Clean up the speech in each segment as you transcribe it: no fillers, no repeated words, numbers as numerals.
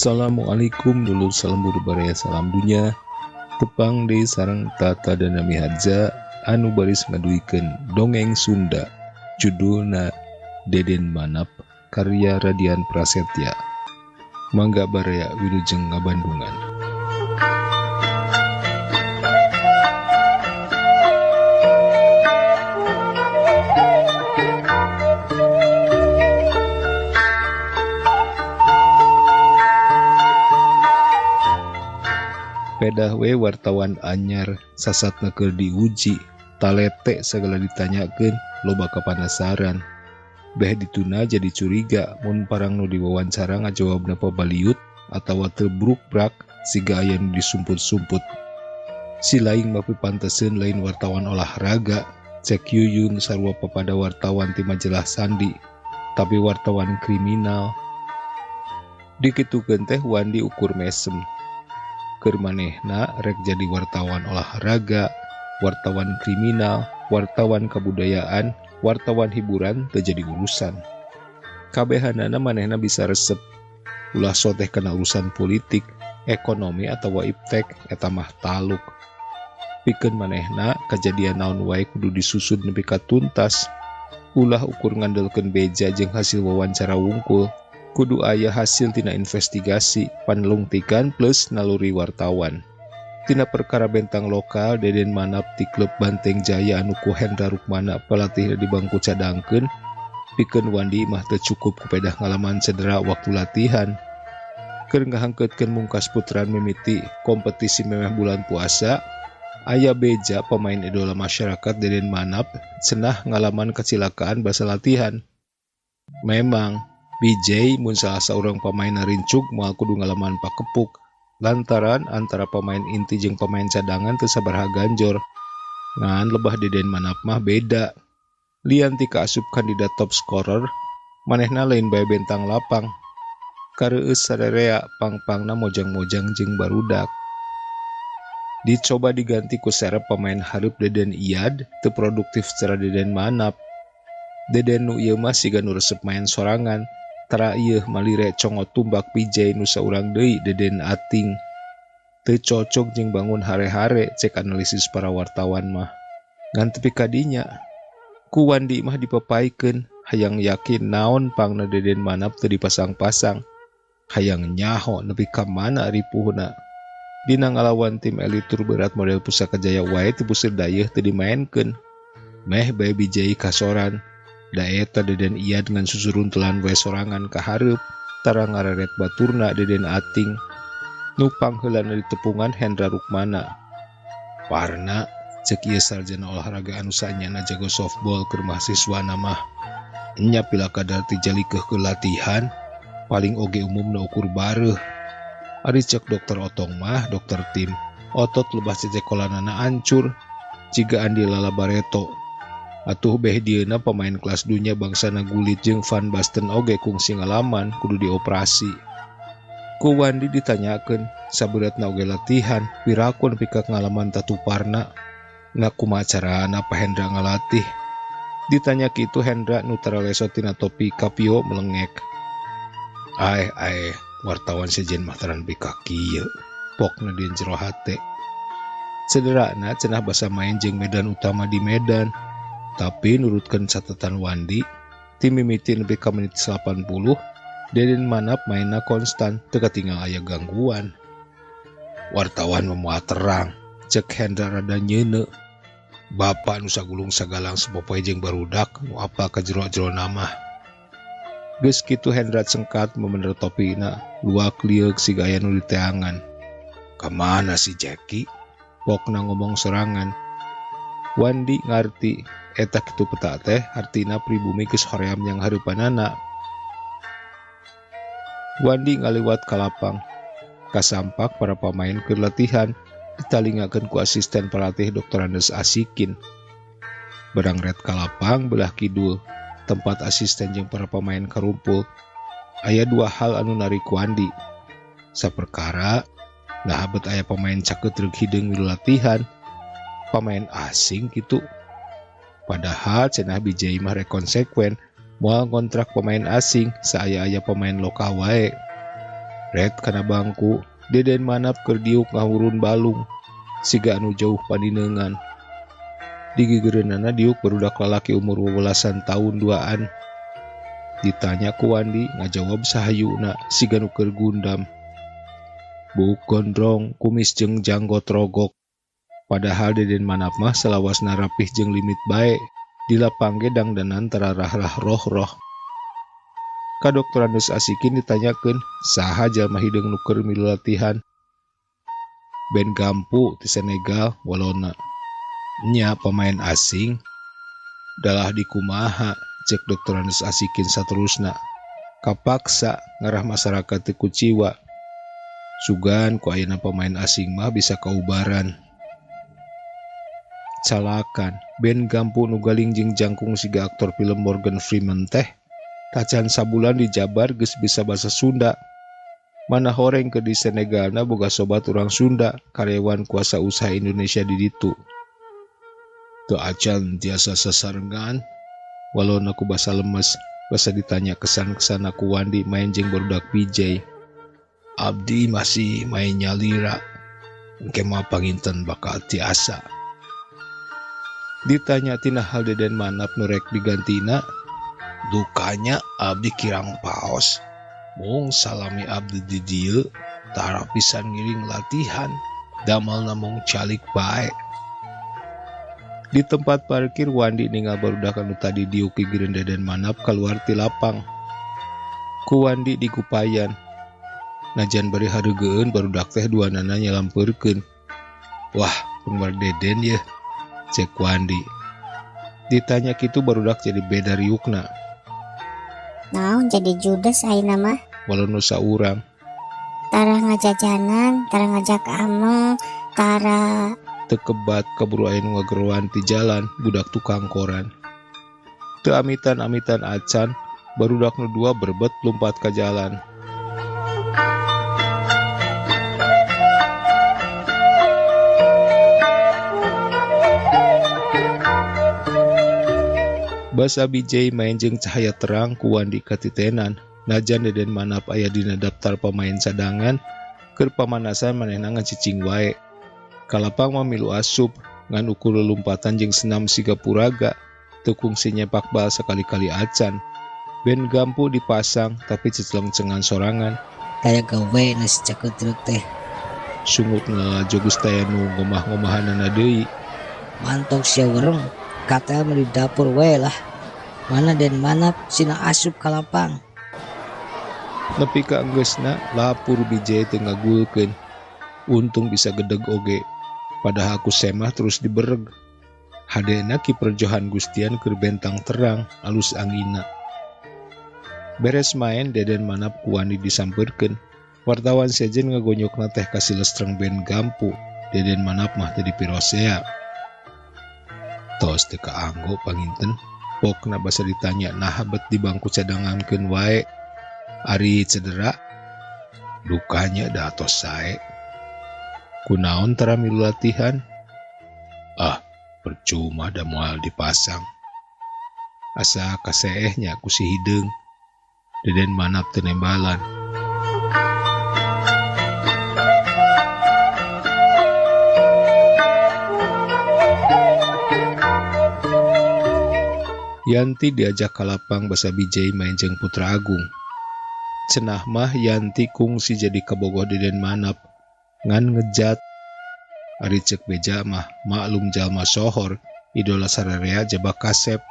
Assalamualaikum dulur, salam baraya, salam dunya. Tepang deui sareng Tata Dana Miharja anu baris ngaduikeun dongeng Sunda judulna Deden Manap karya Radian Prasetya. Mangga baraya wilujeng ngabandungan. Pedah we wartawan anyar sasatna keur diuji, talete segala ditanyakeun, loba kapanasaran. Beh dituna jadi curiga mun parang nu diwawancara ngajawabna pabaliut atawa teu brukbrak siga aya nu disumput-sumput. Si laing mah pipanteseun lain wartawan olahraga, cek Yuyun sarua papada wartawan ti majalah Sandi, tapi wartawan kriminal. Dikitukeun teh Wandi ukur mesem. Keur manehna rek jadi wartawan olahraga, wartawan kriminal, wartawan kebudayaan, wartawan hiburan teu jadi urusan. Kabehanana manehna bisa resep. Ulah soteh kana urusan politik, ekonomi atawa iptek eta mah taluk. Pikeun manehna kajadian naon wae kudu disusun nepi ka tuntas. Ulah ukur ngandelkeun beja jeung hasil wawancara wungkul. Kudu aya hasil tina investigasi, panlungtikan plus naluri wartawan. Tina perkara bentang lokal, Deden Manap ti klub Banteng Jaya anu ku Hendra Rukmana pelatihna di bangku cadangkeun, pikeun Wandi mah teu cukup kupedah ngalaman cedera waktu latihan. Keur ngahangkeutkeun mungkas putaran mimiti kompetisi memeh bulan puasa, aya beja pemain idola masyarakat Deden Manap cenah ngalaman kecelakaan basa latihan. Memang BJ mun salah saurang pemain rincuk moal kudu ngalaman pakepuk lantaran antara pemain inti jeung pemain cadangan teu sabaraha ganjor. Ngan lebah Deden Manap mah beda. Lian ti kaasup kandidat top scorer, manehna lain bae bentang lapang. Kareueus sarerea pang-pangna mojang-mojang jeung barudak. Dicoba diganti ku serep pemain hareup Deden Iyad teu produktif secara Deden Manap. Deden nu ieu mah siga nu resep main sorangan. Tara ieu malire congot tumbak PJ nu saurang deui Deden Ating. Teu cocok jeung bangun hare-hare cek analisis para wartawan mah. Ngan tepi ka dinya ku Wandi mah dipepaikeun hayang yakin naon pangna Deden Manap teu dipasang-pasang. Hayang nyaho nepi ka mana ripuhna. Dina ngalawan tim elit tur berat model Pusaka Jaya wae teu puseur dayeuh teu dimaenkeun. Meh bae BJ kasoran. Da eta Deden Iyad ngan susuruntelan wae sorangan ka hareup, tara ngareret baturna Deden Ating. Nu pangheulana ditepungan Hendra Rukmana. Parna cek ieu sarjana olahraga anu saenyana jago softball keur mahasiswana mah. Enya pila kadar ti jalikeuh ke latihan, paling oge umumna ukur bareuh. Ari cek dokter Otong mah, dokter tim, otot lebah cecekolanana ancur, jiga Andi Lala Bareto. Atuh beh dieuna pemain kelas dunia bangsana Gulit jeung Van Basten oge kungsi ngalaman kudu dioperasi. Ku Wandi ditanyakeun saberatna oge latihan, piraku nepi ka ngalaman tatuparna. Na kumaha carana Pa Hendra ngalatih? Ditanya kitu Hendra nu tara leso tina topi kapio melengek. Aeh aeh, wartawan sejen mah tara nepi ka kieu. Pokna dieun jero hate. Cederana cenah basa main jeung medan utama di Medan. Tapi nurutkeun catatan Wandi, tim mimiti nepi ka menit 80, Deden Manap mainna konstan, teu katingal aya gangguan. Wartawan memoal terang, cek Hendra rada nyeuneu. Bapak nu sagulung sagalang sapopoe jeung barudak nu apal ka jero-jero mah. Geus kitu Hendra cengkat memener topina, luak lieuk siga aya nu diteangan. Ka mana si Jackie? Pokna ngomong sorangan. Wandi ngarti eta kitu peta teh artina pribumi geus hoream yang hareupanana. Wandi ngaliwat ka lapang. Kasampak para pamain keur latihan ditalingakeun ku asisten pelatih Dr. Andes Asikin. Berang red ka lapang belah kidul, tempat asisten jeung para pamain karumpul. Aya dua hal anu narik Wandi. Saperkara, nah bet aya pamain caket reuk hideung milu latihan. Pemain asing gitu. Padahal cenah BJ mah rek konsekuen moal ngontrak pemain asing saaya-aya pemain lokal wae. Red kana bangku, Deden Manap keur diuk ngahurun balung, siga anu jauh panineungan. Digigireunana diuk barudak lalaki umur 18 tahun duaan. Ditanya ku Wandi ngajawab sahayuna siga nu keur gundam. Buuk gondrong, kumis jeung janggot rogok. Padahal Deden Manap mah salawasna rapih jeung limit bae. Di lapang ge dangdanan tararah-rah roh-roh. Ka Doktorandus Asikin ditanyakeun saha jalma hideung nu keur milu latihan. Ben Gampu ti Senegal walona. Nya pemain asing dalah dikumaha cek Doktorandus Asikin saterusna. Kapaksa ngarah masyarakat teu kuciwa. Sugan ku ayeuna pemain asing mah bisa kaubaran. Calakan Ben Gampu nu galing jeung jangkung siga aktor film Morgan Freeman teh tacan sabulan dijabar geus bisa basa Sunda. Mana horeng ke di Senegalna boga sobat urang Sunda karyawan kuasa usaha Indonesia di ditu. Teu acan tiasa sasarengan walona ku basa lemes basa ditanya kesan-kesan ku Wandi main jeung barudak BJ. Abdi masih main nyalira engke mah panginten bakal tiasa. Ditanya tina hal Deden Manap nu rek digantina, dukanya abdi kirang paos. Mung salami abdi di dieu tara pisan ngiring latihan, damalna mung calik bae. Di tempat parkir Wandi ningal barudak anu tadi diuk gigireun Deden Manap kaluar ti lapang. Ku Wandi digupayan. Najan bari hareugeun barudak teh duanana nyalampeurkeun. Wah, penggemar Deden yeuh. Cek Wandi. Ditanya kitu barudak jadi beda riukna. Naon jadi judes ayeuna mah? Walau nu saurang. Tara ngajajanan, tara ngajak ameng, tara teu kebat kaburu aya nu ngageroan ti jalan budak tukang koran. Teu amitan-amitan acan, barudak nu dua berbet lumpat ka jalan. Basa BJ main jeung cahaya terang ku Wandi katitenan. Najan Deden Manap aya dina daftar pemain cadangan, keur pamanasan manehna ngacicing wae. Kalapang mah milu asup, ngan ukur lelumpatan jeung senam siga puraga, teu kungsi nyepak bal sakali-kali acan. Ben Gampu dipasang tapi ceceleng-cengan sorangan. Taya gawe na si cakeut teh. Sungut ngalalajo geus taya nu ngomah-ngomahanana deui. Mantong sia wereng. Katel mah di dapur we lah. Mana Den Manap sina asup ka lapang. Nepi ka enggeusna lapur BJ teu ngagulkeun. Untung bisa gedeg oge. Padahal ku semah terus dibereg. Hadena kiper Johan Gustian keur bentang terang alus angina. Beres main Deden Manap ku Wandi disampeurkeun. Wartawan sejen ngagonyokna teh ka silestreng Ben Gampu. Deden Manap mah teu dipirosea. Tos teu kaanggo panginten pokna basa ditanya naha bet di bangku cadangankeun wae. Ari cedera dukanya da tos sae. Kunaon tara milu latihan? Ah, percuma da moal dipasang. Asa kaseehnya ku si hideung. Deden Manap teu nembalan. Yanti diajak ka lapang basa BJ main jeung Putra Agung. Cenah mah Yanti kungsi jadi kabogoh Deden Manap ngan ngejat. Ari ceuk beja mah maklum jalma sohor, idola sararea jabak kasep.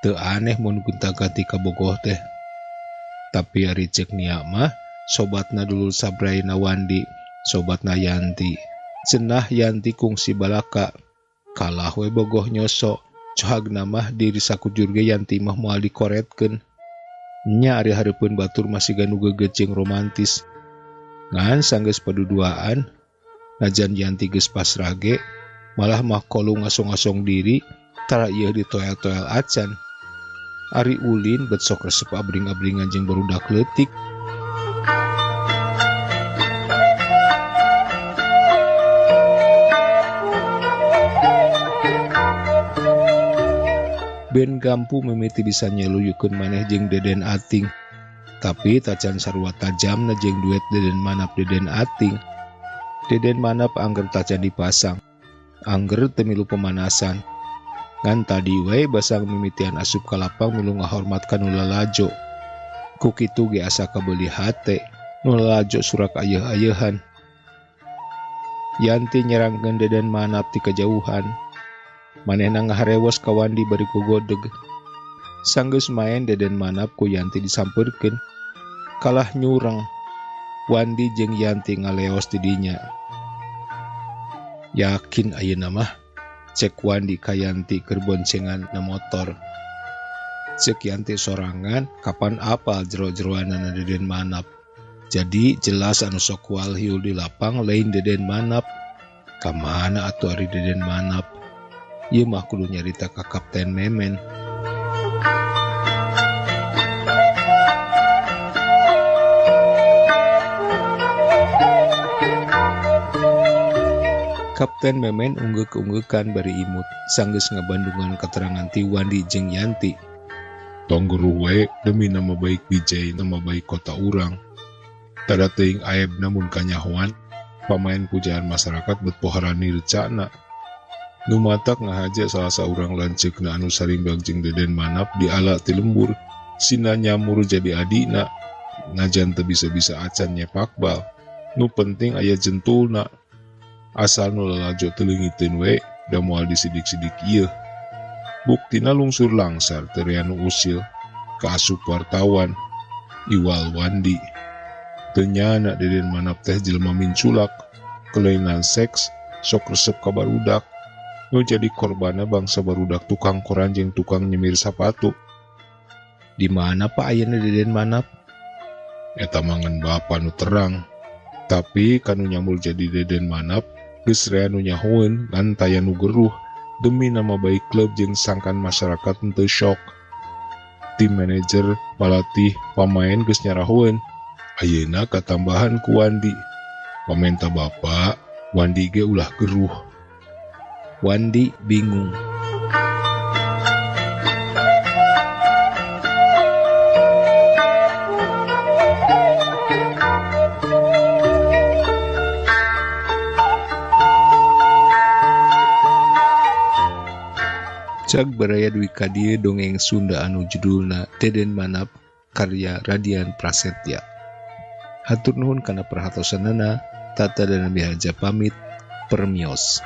Teu aneh mun gonta-ganti kabogoh teh. Tapi ari ceuk Nia mah sobatna dulur sabraina Wandi, sobatna Yanti. Cenah Yanti kungsi balaka. Kalah we bogoh nyosok. Cohagna mah diri sakujur ge Yanti mah moal dikoretkeun. Nya ari hareupeun batur masih ganu geget jeung romantis. Ngan sanggeus paduduaan, najan Yanti geus pasrah ge, malah mah kolung ngasong-ngasong diri, tara ieu ditoel-toel acan. Ari ulin bet sok resep abring-abringan jeung barudak leutik. Ben Gampu mimiti bisa nyeluyukeun maneh jeung Deden Ating. Tapi tacan sarua tajamna jeung duet Deden Manap Deden Ating. Deden Manap angger tacan dipasang. Angger teu milu pemanasan. Ngan tadi we basang mimitian asup ka lapang milu ngahormat ka nu lalajo. Ku kitu ge asa kabeuli hate, nu lalajo surak ayeuh-ayeuhan. Yanti nyerangkeun Deden Manap ti kajauhan. Manehna ngaharewos ka Wandi bari gogodeg. Sanggeus maen Deden Manap ku Yanti disampeurkeun. Kalah nyureng. Wandi jeung Yanti ngaleos ti dinya. Yakin ayeuna mah, cek Wandi ka Yanti keur boncengan na motor. Cek Yanti sorangan kapan apal jero-jeroanana Deden Manap. Jadi jelas anu sok walhiul di lapang lain Deden Manap. Kamana atuh ari Deden Manap? Ieu mah kudu nyarita ka Kapten Memen. Kapten Memen unggeuk-unggeukan bari imut sanggeus ngabandungan keterangan ti Wandi jeung Yanti. Tong geruh we demi nama baik Bijay, nama baik kota urang. Tada teuing aeb namun kanyahoan, pamain pujaan masyarakat bet poharani recana. Nu matak ngahaja salah saurang lanceukna anu sarimbang jeung Deden Manap diala ti lembur, sina nyamur jadi adina. Najan teu bisa-bisa acan nyepak bal, nu penting aya jentulna. Asal nu lalajo teu leungiteun we, da moal disidik-sidik ieu. Buktina lungsur langsar teu rea nu usil, kaasup wartawan, iwal Wandi. Teu nyana Deden Manap teh jelema minculak, kelainan seks, sok resep ka barudak. Nu jadi korbanna bangsa barudak tukang koran jeung tukang nyemir sapatu. Di mana Pak ayeuna Deden Manap? Eta mah ngan bapa nu terang. Tapi kanu nyamul jadi Deden Manap geus rea nu nyahoeun ngan taya nu geruh demi nama baik klub jeung sangkan masyarakat henteu syok. Tim manajer, palatih, pamain geus nyarahoeun. Ayeuna katambahan ku Wandi. Pamenta bapa, Wandi ge ulah geruh. Wandi bingung. Cag baraya dugi ka dieu dongeng Sunda anu judulna Deden Manap karya Radian Prasetya. Hatur nuhun kana perhatosanana, Tata dan Nabi Haja pamit, permios.